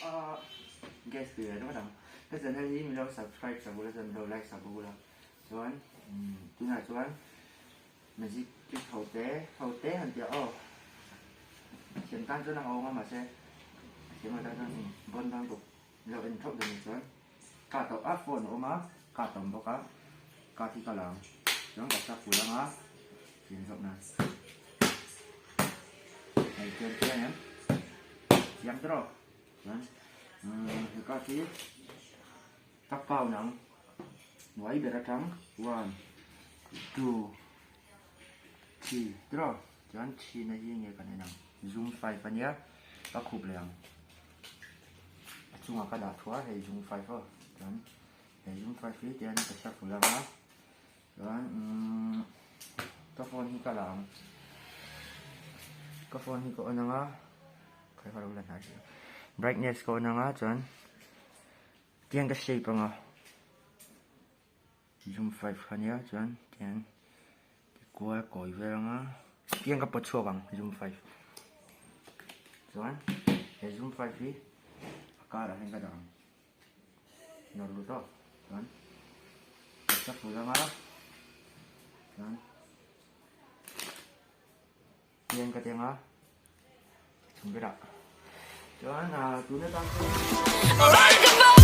A gas tui leh ringawt ang. Ka channel hi min lo subscribe sak ula chuan min lo like sak bawk ula. Chuan tunah chuan magic trick ho te ho te han tih a aw. Thiam tan chuan a ho ang a mahse a thiam lo tan chuan bon tan bawk min lo en thauh dawn ni chuan ka tawh a phone a awm a ka tawm bawk a ka thi ka la ang chuan ka sak full ang a thiam zawk nan. Hei chuan chiang em? Chiang tawh Chuan he card hi ka count ang hnuai ber atang one two three tiraw chuan three na hi enge kan en ang zoom five ania ka khup leh ang a chungah ka dah thuah hei zoom five aw chuan hei zoom five hi tian ka shuffle ang a chuan umm ka phone hi ka la ang ka phone hi ka on ang a. Brightness ka on anga chuan tiang ka shape anga zoom 5 kha nia chuan tiang tikual kawi vel anga tiang ka pawt chhuak ang zoom 5 chuan he zoom 5 hi a karah hian ka dah ang nawr lut aw chuan ka shuffle anga chuan Tiang ka tiang a chung berah chuan tuna tan chuan.